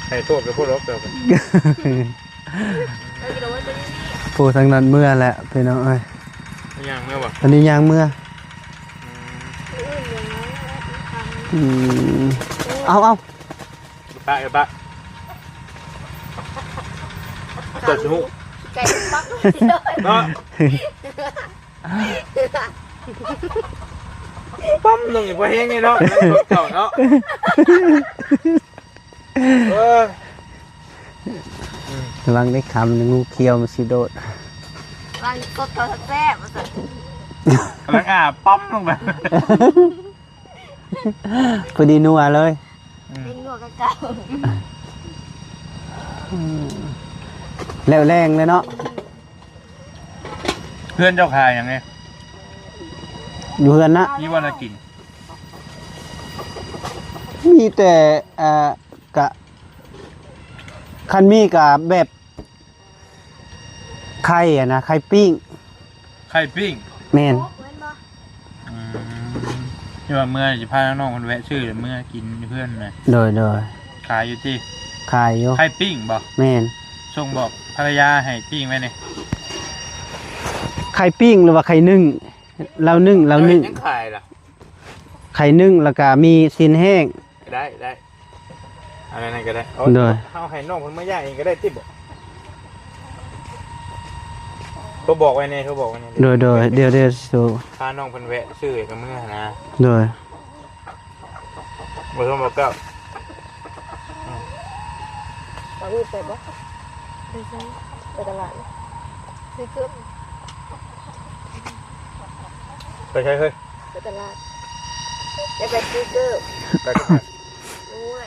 ໃຫ້ໂທດກັບພວກເຮົາເຈົ້າ ຜູ້ທາງນັ້ນເມືອແຫຼະພີ່ນ້ອງເອີຍ. ຍ່າງເມືອບໍ່? ອັນນີ້ຍ່າງເມືອ. ອືມ ອືມ ເອົາ ເອົາ ປະ ເອີ ປະ ເກີດຊິຮູ້ ໃຈປັກເນາະ. ປ້ຳໜຶ່ງບໍ່ແຮງນີ້ເນາະ ເຈົ້າເນາະ. ເອີ ກຳລັງໄດ້ຄຳ ງູຂຽວມັນຊິໂດດ ກຳລັງສົດເຂົ້າແຊບວ່າຊັ້ນ ກຳລັງອາປ້ຳລົງໄປ ພໍດີນົວເລີຍ. ອືມ ເປັນນົວກະເກົ່າ ອືມ ແລ້ວແລງເລີຍເນາະ. ເຮືອນເຈົ້າຂາຍຫຍັງແດ່? ຢູ່ເຮືອນນະ ມີບໍ່ແນວກິນ? ມີແຕ່ ເອີ ກະ ຄັນມີກະແບບ ໄຂ່ຫັ້ນນະ ໄຂ່ປີ້ງ. ໄຂ່ປີ້ງ? ແມ່ນ. ອືມ ທີ່ວ່າເມື່ອຊິພານ້ອງເພິ່ນແວະຊື້ເມື່ອກິນຢູ່ເຮືອນນະ. ໂດຍໆ ຂາຍຢູ່ຕິ? ຂາຍຢູ່. ໄຂ່ປີ້ງບໍ່? ແມ່ນ. ສົ່ງບອກພັນລະຍາໃຫ້ປີ້ງໄວ້ແດ່. ໄຂ່ປີ້ງ ຫຼືວ່າໄຂ່ໜຶ້ງ? ລາວໜຶ້ງ ລາວໜຶ້ງ. ເຈົ້າເຮັດຫຍັງຂາຍລະ? ໄຂ່ໜຶ້ງ ແລ້ວກະມີຊີ້ນແຫ້ງ. ໄດ້ ໄດ້ ອັນນັ້ນກໍໄດ້. ໂດຍ ເຮົາໃຫ້ນ້ອງເພິ່ນມາຍ່າງເອງກໍໄດ້ຕິບໍ່? ໂທບອກໄວ້ແດ່ ໂທບອກໄວ້ແດ່. ໂດຍໆ ດຽວໆ ພານ້ອງເພິ່ນແວະຊື້ໃຫ້ກັບມື້ຫັ້ນນະ. ໂດຍ ບໍ່ໂທບອກເຈົ້າ. ເອົາມີດໄປບໍ່? ໄປໃສ? ໄປຕະຫຼາດ ຊື້ເກີບ. ໄປໃສເຮີ້ຍ? ໄປຕະຫຼາດ. ຈະໄປຊື້ເກີບ. ໄປ ໂອ້ຍ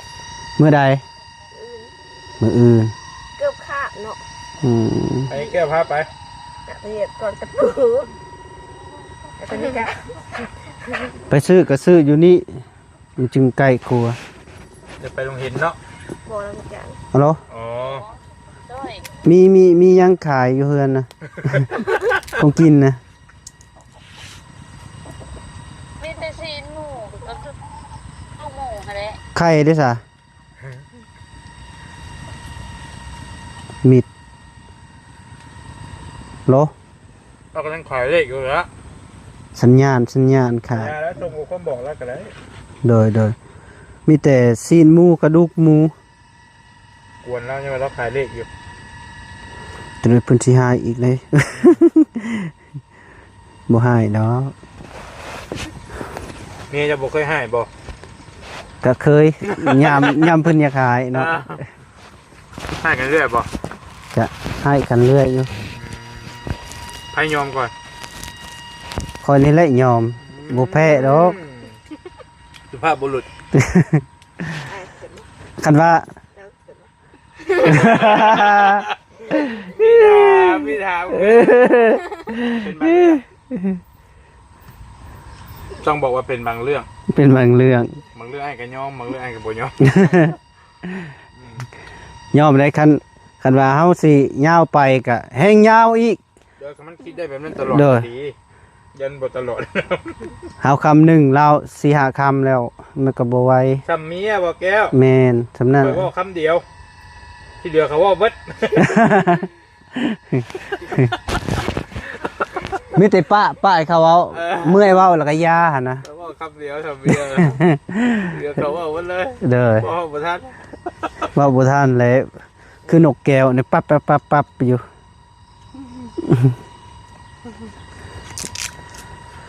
ມື້ໃດ? ມື້ອື່ນ ມື້ອື່ນ ເກີບຂາດເນາະ. ອືມ ໄປແກ້ວພາໄປ ໄປຊື້ກໍຊື້ຢູ່ນີ້ ມັນຈຶ່ງໃກ້ກວ່າ. ຈະໄປໂຮງຮຽນເນາະ. ບໍ່ລະຈະ ເອົາເນາະ. ອໍ ມີ ມີ ມີຫຍັງຂາຍຢູ່ເຮືອນນະ? ຂອງກິນນະ? ມີແຕ່ຊີ້ນໝູ ກໍຄືເອົາໝູຫັ້ນແຫຼະ. ໄຂ່ເດ້ສະ? ມິດ ໂລ ເຮົາກຳລັງຂາຍເລກຢູ່ລະ. ສັນຍານ ສັນຍານຂາຍ ແລ້ວສົ່ງຂໍ້ຄວາມບອກລາວກໍໄດ້. ໂດຍ ໂດຍ ມີແຕ່ຊີ້ນໝູ ກະດູກໝູ. ກວນລາວຍັງວ່າລາວຂາຍເລກຢູ່. ຈະໄດ້ເພິ່ນຊິຫາຍອີກເດ້. ບໍ່ຫາຍດອກ. ເມຍເຈົ້າບໍ່ເຄີຍຫາຍບໍ່? ກະເຄີຍ ຍາມ ຍາມເພິ່ນຢາກຫາຍເນາະ. ອ່າ ຫາຍກັນເລື້ອຍບໍ່? ກະຫາຍກັນເລື້ອຍຢູ່. ໃຜຍອມກ່ອນ? ຂ້ອຍນີ້ແຫຼະຍອມ. ອືມ ບໍ່ແພ້ດອກ. ສຸພາບບຸລຸດ. ຄັນວ່າ ມີຖາມ ມີຖາມ ເອີ ເປັນບາງເລື່ອງ. ຕ້ອງບອກວ່າເປັນບາງເລື່ອງ ເປັນບາງເລື່ອງ. ບາງເລື່ອງອ້າຍກໍຍອມ ບາງເລື່ອງອ້າຍກໍບໍ່ຍອມ. ຍອມໄດ້ ຄັນ ຄັນວ່າເຮົາຊິຍາວໄປກໍແຮ່ງຍາວອີກ. ເອີ ຄັນມັນຄິດໄດ້ແບບນັ້ນຕະຫຼອດ ໂດຍ ດີ. ຢັນບໍ່ຕະຫຼອດ. ເຮົາຄຳໜຶ່ງ ລາວສີ່ຫ້າຄຳແລ້ວ ມັນກໍບໍ່ໄຫວ. ສ່ຳເມຍບໍ່ແກ້ວ? ແມ່ນ ສ່ຳນັ້ນ. ຂ້ອຍເວົ້າຄຳດຽວ ທີ່ເຫຼືອເຂົາເວົ້າເບິດ. ມີແຕ່ປະ ປະໃຫ້ເຂົາເວົ້າ. ເອີ ເມື່ອຍເວົ້າແລ້ວກໍຢ່າຫັ້ນນະ. ຂ້ອຍເວົ້າຄຳດຽວ ສ່ຳເມຍ ເຫຼືອເຂົາເວົ້າເບິດເລີຍ. ໂດຍ ເວົ້າບໍ່ທັນ ເວົ້າບໍ່ທັນແຫຼະ. ຄືນົກແກ້ວນີ້ ປັບໆໆໆຢູ່.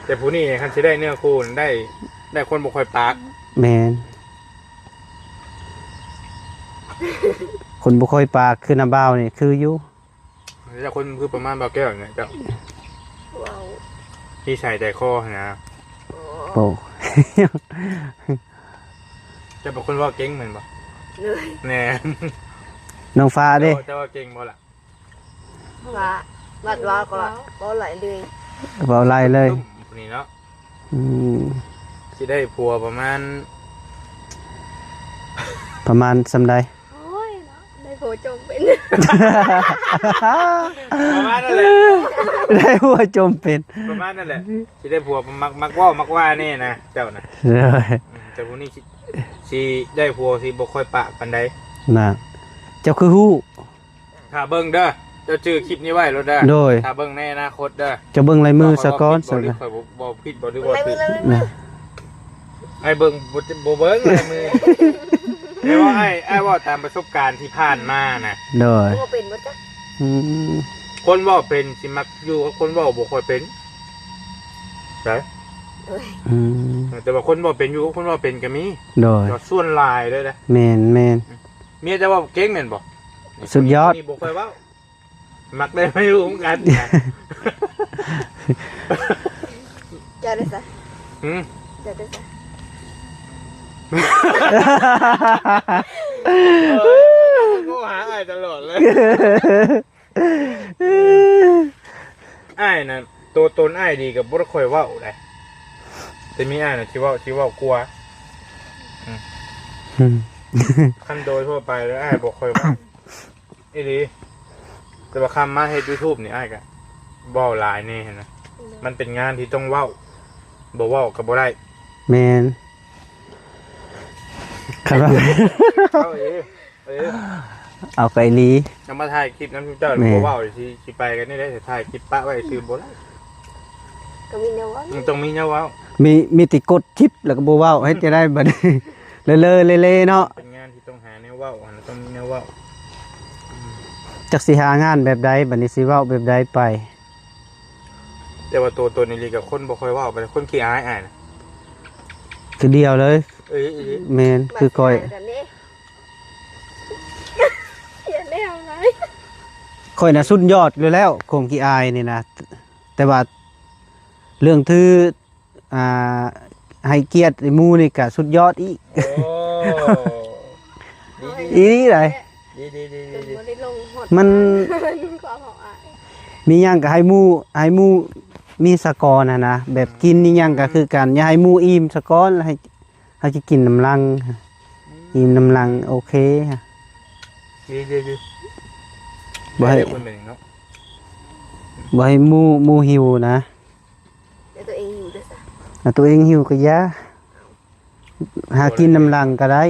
ແຕ່ຜູ້ນີ້ຄັນຊິໄດ້ເນື້ອຄູ່ໄດ້ ໄດ້ຄົນບໍ່ຄ່ອຍປາກ. ແມ່ນ ຄົນບໍ່ຄ່ອຍປາກຄືນ້າບ່າວນີ້ຄືຢູ່. ແລ້ວຄົນຄືປະມານບ່າວແກ້ວນີ້ເຈົ້າ ເວົ້າ ນິໄສໃຈຄໍຫັ້ນນະ. ໂອ້ ເຈົ້າເປັນຄົນເວົ້າເກັ່ງແມ່ນບໍ່? ໂດຍ ແມ່ນ. ນ້ອງຟ້າເດ້ ເຈົ້າ ເຈົ້າເວົ້າເກັ່ງບໍ່ລະ? ວ່າ ວັດວ່າກໍເວົ້າຫຼາຍເລີຍ ເວົ້າຫຼາຍເລີຍ. ຜູ້ນີ້ເນາະ. ອືມ ຊິໄດ້ຜົວປະມານ ປະມານສ່ຳໃດ? ໂອ້ຍເນາະ ໂຫ ຈົ່ມເປັນ ປະມານນັ້ນແຫຼະ ໄດ້ຜົວຈົ່ມເປັນ ປະມານນັ້ນແຫຼະ ຊິໄດ້ຜົວມັກ ມັກເວົ້າມັກວ່າແນ່ນະ ເຈົ້ານະ ໂດຍ ອືມ ແຕ່ຜູ້ນີ້ຊິ ຊິໄດ້ຜົວຊິບໍ່ຄ່ອຍປາກປານໃດ ນະ ເຈົ້າຄືຮູ້ ຖ້າເບິ່ງເດີ ເຈົ້າຈື່ຄລິບນີ້ໄວ້ໂລດເດີ ໂດຍ ຖ້າເບິ່ງໃນອະນາຄົດເດີ ເຈົ້າເບິ່ງລາຍມືສາກ່ອນ ຂ້ອຍເວົ້າຜິດບໍ່ ຫຼືຂ້ອຍເວົ້າ ເວົ້າຜິດບໍ່ ຫຼືເວົ້າຖືກ ລາຍມື ລາຍມື ນະ ອ້າຍເບິ່ງ ບໍ່ ບໍ່ເບິ່ງລາຍມື ແຕ່ວ່າອ້າຍ ອ້າຍເວົ້າຕາມປະສົບການທີ່ຜ່ານມານະ ໂດຍ ບໍ່ເປັນບໍ່ຈັກ ອືມ ຄົນເວົ້າເປັນຊິມັກຢູ່ກັບຄົນເວົ້າບໍ່ຄ່ອຍເປັນ ໃຊ່ ໂດຍ ອືມ ແຕ່ວ່າຄົນເວົ້າເປັນຢູ່ກັບຄົນເວົ້າເປັນກໍມີ ໂດຍ ກໍສ່ວນຫຼາຍເລີຍນະ ແມ່ນໆ ເມຍເຈົ້າເວົ້າເກັ່ງແມ່ນບໍ່? ສຸດຍອດ ນີ້ບໍ່ຄ່ອຍເວົ້າ ມັກໄດ້ມາຢູ່ນຳກັນ ເຈົ້າໄດ້ຊະ ຫືມ ເຈົ້າໄດ້ຊະ ໂທຫາອ້າຍຕະຫຼອດເລີຍ ອ້າຍນະ ໂຕຕົນອ້າຍດີກໍບໍ່ໄດ້ຄ່ອຍເວົ້າໃດ ແຕ່ມີອ້າຍນະທີ່ເວົ້າ ທີ່ເວົ້າກວ່າ ອືມ ອືມ ຄັນໂດຍທົ່ວໄປແລ້ວອ້າຍບໍ່ຄ່ອຍເວົ້າ ອີ່ຫຼີ ແຕ່ວ່າຄຳມາເຮັດຢູທູບນີ້ ອ້າຍກະເວົ້າຫຼາຍແນ່ຫັ້ນນະ ມັນເປັນງານທີ່ຕ້ອງເວົ້າ ບໍ່ເວົ້າກໍບໍ່ໄດ້ ແມ່ນ ຄັນວ່າ ເວົ້າອີ່ຫຼີ ເອີ ເອົາໄປອີ່ຫຼີ ນຳມາຖ່າຍຄລິບນຳເຈົ້າ ແມ່ນ ບໍ່ເວົ້າຊິ ຊິໄປກັນນີ້ໄດ້ ຖ່າຍຄລິບປະໄວ້ຊື່ບໍ່ໄດ້ ກໍມີແນວເວົ້າ ມັນຕ້ອງມີແນວເວົ້າ ມີ ມີແຕ່ກົດຄລິບແລ້ວກໍບໍ່ເວົ້າ ເຮັດຈັ່ງໃດບັດນີ້ ເລີໆເລໆເນາະ ເປັນງານທີ່ຕ້ອງ ຫາແນວເວົ້າ ອັນນັ້ນຕ້ອງມີແນວເວົ້າ ອືມ ຈັກຊິຫາງານແບບໃດ ບັດນີ້ຊິເວົ້າແບບໃດໄປ ແຕ່ວ່າໂຕຕົນອີ່ຫຼີກໍຄົນບໍ່ຄ່ອຍເວົ້າປານໃດ ຄົນຂີ້ອາຍອ້າຍນະ ຄືດຽວເລີຍ ເອີ ອີ່ຫຼີ ແມ່ນ ຄືຂ້ອຍ ຢ່າແນວຫຼາຍ ຂ້ອຍນະສຸດຍອດຢູ່ແລ້ວ ຄວາມຂີ້ອາຍນີ້ນະ ແຕ່ວ່າເລື່ອງຖື ອ່າ ໃຫ້ກຽດໝູ່ນີ້ກະສຸດຍອດອີກ ໂອ້ ດີໆ ອີ່ຫຼີໃດ ດີໆໆໆ ມັນ ມີຫຍັງກະໃຫ້ໝູ່ ໃຫ້ໝູ່ມີສາກ່ອນຫັ້ນນະ ແບບ ອືມ ກິນອີ່ຫຍັງກະຄືກັນ ຢ່າໃຫ້ໝູ່ອີ່ມສາກ່ອນ ໃຫ້ ໃຫ້ກິນນຳຫຼັງ ອືມ ອີ່ມນຳຫຼັງ ໂອເຄ ດີໆໆ ບໍ່ໃຫ້ ເປັນເນາະ ບໍ່ໃຫ້ໝູ່ ໝູ່ຫິວນະ ແລ້ວຕົວເອງຫິວເດີຊະ ແລ້ວຕົວເອງຫິວກໍຢ່າ ຫາກິນນຳຫຼັງກໍໄດ້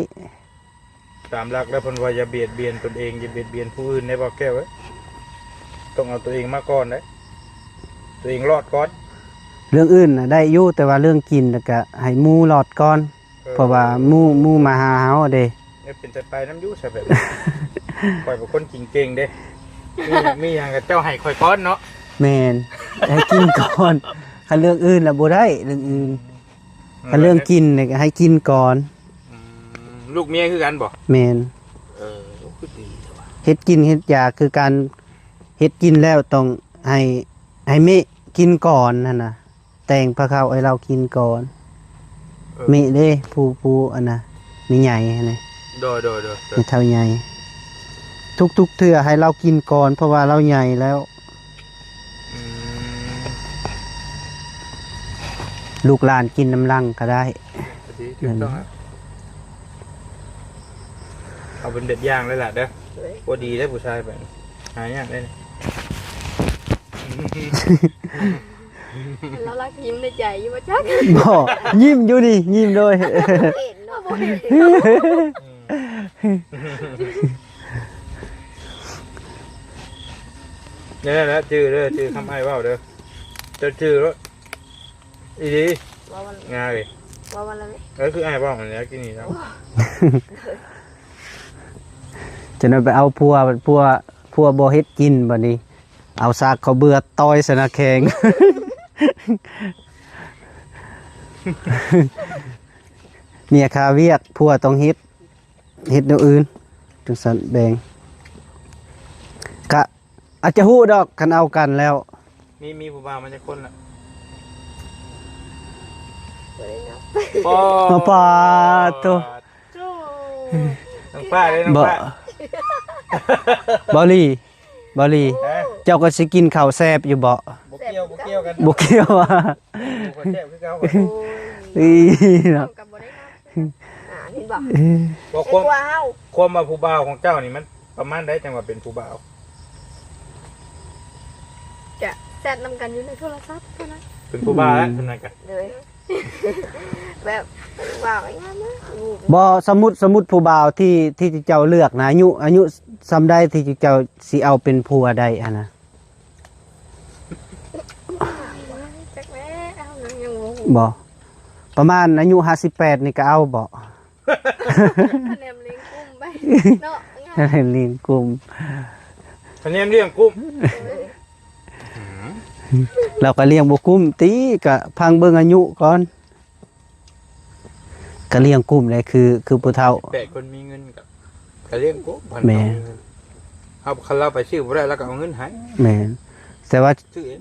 ຕາມຫຼັກແລ້ວເພິ່ນວ່າຢ່າບຽດບຽນຕົນເອງ ຢ່າບຽດບຽນຜູ້ອື່ນເດ້ ບໍ່ແກ້ວເອີຍ ຕ້ອງເອົາຕົວເອງມາກ່ອນເດ້ ຕົວເອງລອດກ່ອນ ເລື່ອງອື່ນນະໄດ້ຢູ່ ແຕ່ວ່າເລື່ອງກິນນະກະໃຫ້ໝູ່ລອດກ່ອນ ເອີ ເພາະວ່າໝູ່ ໝູ່ມາຫາເຮົາເດ້ ເອີ ເປັນແຕ່ໄປນຳຢູ່ຊະແບບນີ້ ຂ້ອຍເປັນຄົນກິນເກັ່ງເດ້ ມີ ມີຫຍັງກໍເຈົ້າໃຫ້ຂ້ອຍກ່ອນເນາະ ແມ່ນ ໃຫ້ກິນກ່ອນ ຄັນເລື່ອງອື່ນລະບໍ່ໄດ້ ເລື່ອງອື່ນ ອືມ ຄັນເລື່ອງກິນນີ້ກໍໃຫ້ກິນກ່ອນ ອືມ ລູກເມຍຄືກັນບໍ່? ແມ່ນ ເອີ ຄືດີແທ້ວະ ເຮັດກິນເຮັດຢາຄືກັນ ເຮັດກິນແລ້ວຕ້ອງໃຫ້ ໃຫ້ເມະກິນກ່ອນຫັ້ນນະ ແຕ່ງພາເຂົ້າໃຫ້ລາວກິນກ່ອນ ເອີ ເມະເດ້ ຜູ້ ຜູ້ອັນນະ ແມ່ໃຫຍ່ຫັ້ນນະ ໂດຍໆໆໆ ແມ່ເຖົ້າໃຫຍ່ ທຸກໆເທື່ອໃຫ້ລາວກິນກ່ອນ ເພາະວ່າລາວໃຫຍ່ແລ້ວ ອືມ ລູກຫຼານກິນນຳຫຼັງກໍໄດ້ ກໍດີ ຖືກຕ້ອງແລ້ວ ເອົາເປັນແບບຢ່າງເລີຍລະເດີ ໂດຍ ບໍ່ດີເດ້ຜູ້ຊາຍແບບນີ້ ຫາຍາກເດ້ ລາວລັກຍິ້ມໃນໃຈຢູ່ບໍ່ຈັກ ບໍ່ ຍິ້ມຢູ່ນີ້ ຍິ້ມໂດຍ ເຫັນເນາະ ບໍ່ເຫັນ ອືມ ນີ້ແຫຼະ ຈື່ເດີ ຈື່ຄຳອ້າຍເວົ້າເດີ ເຈົ້າຈື່ໂລດ ອີ່ຫຼີ ເວົ້າມັນ ງ່າຍ ເວົ້າມັນລະແມ່ ເອີ ຄືອ້າຍເວົ້າຫັ້ນແຫຼະ ກິນນີ້ເນາະ ໂອ້ ຈະໄດ້ໄປເອົາຜົວ ຜົວ ຜົວບໍ່ເຮັດກິນບັດນີ້ ເອົາສາກເຂົ້າເບືອຕ່ອຍໃສ່ໜ້າແຂ້ງ ເມຍຄາວຽກ ຜົວຕ້ອງເຮັດ ເຮັດແນວອື່ນ ຈັ່ງຊັ້ນແບ່ງ ກະອາດຈະຮູ້ດອກ ຄັນເອົາກັນແລ້ວ ມີ ມີຜູ້ບ່າວມາຈັກຄົນລະ? ບໍ່ໄດ້ນັບ ໂອ້ ມາປາດໂທ້ ໂອ້ ນ້ອງຟ້າເດ້ ນ້ອງ ບໍ່ ຟ້າ ບໍ່ຫຼີ ບໍ່ຫຼີ ຮະ? ເຈົ້າກໍຊິກິນເຂົ້າແຊບຢູ່ບໍ່? ບໍ່ກ່ຽວ ບໍ່ກ່ຽວກັນ ບໍ່ກ່ຽວວ່າ ບໍ່ຄ່ອຍແຊບຄືເກົ່າ ໂອ້ຍ ອີ ເນາະ ກໍບໍ່ໄດ້ນັບ ອ່າ ເຫັນບໍ່? ເອີ ບໍ່ ຄວາມ ເຮັດກວ່າເຮົາ ຄວາມວ່າຜູ້ບ່າວຂອງເຈົ້ານີ້ມັນ ປະມານໃດຈັ່ງວ່າເປັນຜູ້ບ່າວ? ກະແຊັດນຳກັນຢູ່ໃນໂທລະສັບເທົ່ານັ້ນ. ເປັນຜູ້ບ່າວແລ້ວ ອືມ ເທົ່ານັ້ນກະ ໂດຍ ແບບເປັນຜູ້ບ່າວງາມເນາະ. ບໍ່ ສົມມຸດ ສົມມຸດຜູ້ບ່າວທີ່ ທີ່ເຈົ້າເລືອກນະ ອາຍຸ ອາຍຸສ່ຳໃດທີ່ເຈົ້າຊິເອົາເປັນຜົວໄດ້ຫັ້ນນະ? ຈັກແລ້ວ ເຮົາຍັງບໍ່ຮູ້. ບໍ່ ປະມານອາຍຸຫ້າສິບແປດນີ້ກະເອົາບໍ່? ຄະແນນລ້ຽງກຸ້ມໄປເນາະ ຄະແນນລ້ຽງກຸ້ມ ຄະແນນລ້ຽງກຸ້ມ. ເອີ ອືມ ລາວກະລ້ຽງບໍ່ກຸ້ມຕິ ກະຟັງເບິ່ງອາຍຸກ່ອນ. ກະລ້ຽງກຸ້ມແຫຼະ ຄື ຄືຜູ້ເຖົ້າ ແປດຄົນມີເງິນກະ ກະລ້ຽງກຸ້ມ. ແມ່ນ ເຮົາ ຄັນລາວໄປຊື້ບໍ່ໄດ້ ລາວກະເອົາເງິນໃຫ້. ແມ່ນ ແຕ່ວ່າ ຊື້ເອງ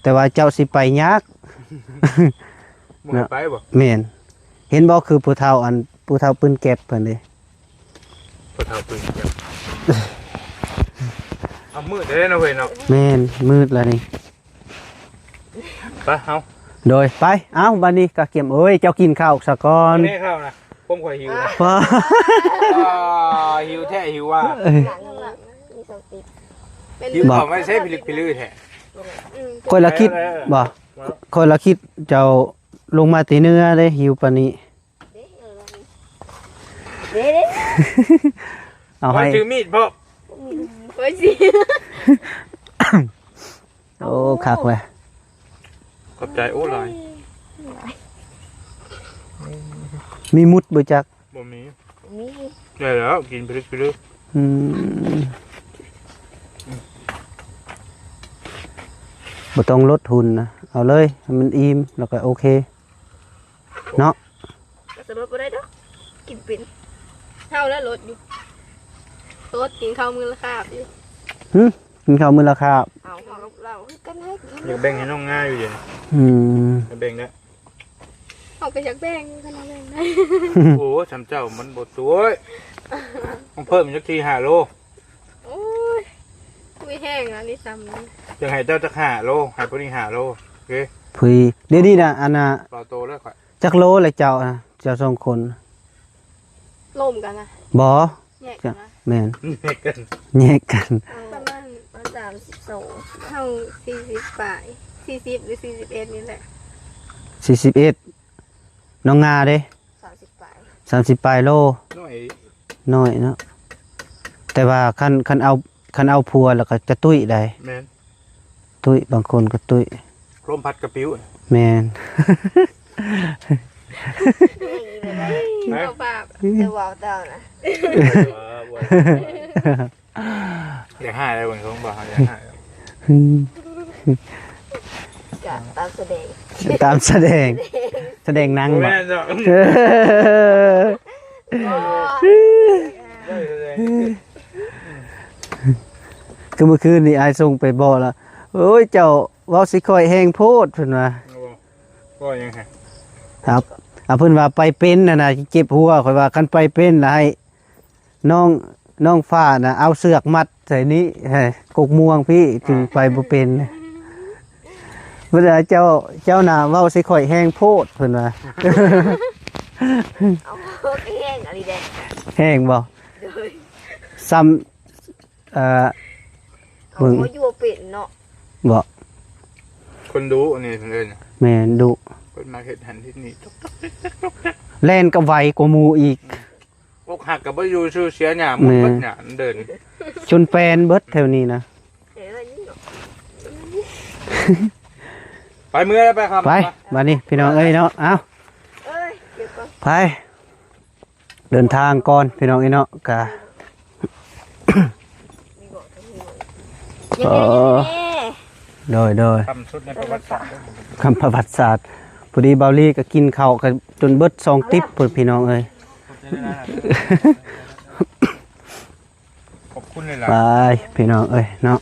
ແຕ່ວ່າເຈົ້າຊິໄປຍາກ ບໍ່ໃຫ້ໄປບໍ່? ແມ່ນ ເຫັນບໍ່ ຄືຜູ້ເຖົ້າ ອັນ ຜູ້ເຖົ້າປືນແກັບເພິ່ນເດ້. ຜູ້ເຖົ້າປືນແກັບ ເອົາ ມືດແທ້ເນາະເວີຍເນາະ. ແມ່ນ ມືດລະນີ້. ໄປເຮົາ ໂດຍ ໄປ. ເອົ້າ ບາດນີ້ກະກຽມ ໂອ້ຍ ເຈົ້າກິນເຂົ້າສາກ່ອນ. ແມ່ເຂົ້ານະ ພວມຂ້ອຍຫິວນະ. ປ້າ ຫິວແທ້ຫິວວ່າ. ເອີ ຫິວເຂົ້າໄວ້ໃຊ້ພິລຶກພິລືແທ້. ອືມ ຂ້ອຍລະຄິດ ເອີ ບໍ່ ຂ້ອຍລະຄິດເຈົ້າລົງມາແຕ່ເໜືອເດ້ ຫິວປານນີ້. ເດ້ ເດ້ ເດ້ ເອົາໃຫ້ ຖືມີດພ້ອມ. ໂອ້ຍຊິ ໂອ້ ຄັກແຫຼະ ຂອບໃຈ. ໂອ້ ຫຼາຍ ມີມຸດບໍ່ຈັກ? ບໍ່ມີ ມີ ໄດ້ແລ້ວ ກິນໄປເລື້ອຍໆ. ອືມ ບໍ່ຕ້ອງລົດຫຸ່ນນະ ເອົາເລີຍ ໃຫ້ມັນອີ່ມ ແລ້ວກະໂອເຄ. ເນາະ ກະສະຫຼຸດບໍ່ໄດ້ດອກ ກິນເປັນ. ເຮົາລະລົດຢູ່ ໂຕດ ກິນເຂົ້າມື້ລະຄາບຢູ່. ຫຶ ກິນເຂົ້າມື້ລະຄາບ. ເອົາ ເຮົາກັບລາວຄືກັນໃຫ້ກິນ ຢາກແບ່ງໃຫ້ນ້ອງງາຢູ່ເດ. ອືມ ຢາກແບ່ງແລ້ວ ເຮົາກະຢາກແບ່ງ ຄັນເຮົາແບ່ງໄດ້. ໂອ້ ຊ່ຳເຈົ້າມັນບໍ່ຕົວຍ ຕ້ອງເພີ່ມຈັກສີ່ຫ້າໂລ. ໂອ້ຍ ມີແຮງອັນນີ້ຊ່ຳນັ້ນ ຢາກໃຫ້ເຈົ້າຈັກຫ້າໂລ ໃຫ້ຜູ້ນີ້ຫ້າໂລ. ໂອເຄ ຜູ້ ດຽວນີ້ນະ ອັນນະ ຕໍ່ໂຕເລີຍຂ້ອຍ. ຈັກໂລລະເຈົ້ານະ ເຈົ້າສອງຄົນ? ລົມກັນນະ ບໍ່ ແຍກກັນນະ. ແມ່ນ ແຍກກັນ ແຍກກັນ. ເອົາ ປະມານສາມສິບສອງ ເຮົາສີ່ສິບປາຍ ສີ່ສິບ ຫຼື ສີ່ສິບເອັດນີ້ແຫຼະ. ສີ່ສິບເອັດ ນ້ອງງາເດ້? ສາມສິບປາຍ ສາມສິບປາຍໂລ. ນ້ອຍ ນ້ອຍເນາະ ແຕ່ວ່າຄັນ ຄັນເອົາ ຄັນເອົາຜົວແລ້ວກະຈະຕຸ້ຍໄດ໋. ແມ່ນ ຕຸ້ຍ ບາງຄົນກະຕຸ້ຍ ລົມພັດກະປິວ. ແມ່ນ ເອົາປາກ ຈະເວົ້າເຈົ້ານະ ຢາກຮ້າຍແລ້ວເບິ່ງ ເຂົາບໍ່ຢາກຮ້າຍ. ອືມ ກະຕາມສະແດງ ຕາມສະແດງ ສະແດງໜັງ ບໍ່ແມ່ນດອກ. ຄືມື້ຄືນນີ້ອ້າຍສົ່ງໄປບອກລະ ໂອ້ຍ ເຈົ້າເວົ້າໃສ່ຂ້ອຍແຮງໂພດ ເພິ່ນວ່າ. ເວົ້າຫຍັງ? ຄັບ ອ່າ ເພິ່ນວ່າໄປເປັນຫັ້ນນະ ເຈັບຫົວ. ຂ້ອຍວ່າຄັນໄປເປັນລະໃຫ້ ນ້ອງ ນ້ອງຟ້ານະ ເອົາເຊືອກມັດໃສ່ນີ້ ໃຫ້ກົກມ່ວງພີ້ ຈຶ່ງໄປບໍ່ເປັນ. ເພິ່ນວ່າ ເຈົ້າ ເຈົ້ານະເວົ້າໃສ່ຂ້ອຍແຮງໂພດ ເພິ່ນວ່າ. ເອົາ ແຮງອີ່ຫຼີເດ້. ແຮງບໍ່? ໂດຍ ຊ່ຳ ເອີ ເອົາ ເບິ່ງ ເຮົາຢູ່ບໍ່ເປັນເນາະ. ບໍ່ ຄົນດຸອັນນີ້ເພິ່ນເອີ້ນ. ແມ່ນ ດຸ ເພິ່ນມາເຮັດຫັ້ນເຮັດນີ້ ແລ່ນກະໄວກວ່າໝູ່ອີກ. ອົກຫັກກະບໍ່ຢູ່ຊື່ ເສຍຫຍ້າໝົດ ແມ່ນ ເບິດຫຍ້າເດີນ ຈົນແປນເບິດແຖວນີ້ນະ. ເອີ ໄປເມືອແລ້ວ ໄປຄັບ ໄປ ບາດນີ້ພີ່ນ້ອງເອີຍເນາະ. ເອົ້າ ເອີຍ ໄປ ເດີນທາງກ່ອນພີ່ນ້ອງເອີຍເນາະ. ກະ ເອີ ໂດຍ ໂດຍ ຄ່ຳສຸດໃນປະຫວັດສາດ ຄ່ຳປະຫວັດສາດ. ພໍດີບ່າວລີກະກິນເຂົ້າກະຈົນເບິດສອງຕິບພຸ້ນພີ່ນ້ອງເອີຍ. ຂອບຄຸນຫຼາຍໆ ໄປພີ່ນ້ອງເອີຍເນາະ.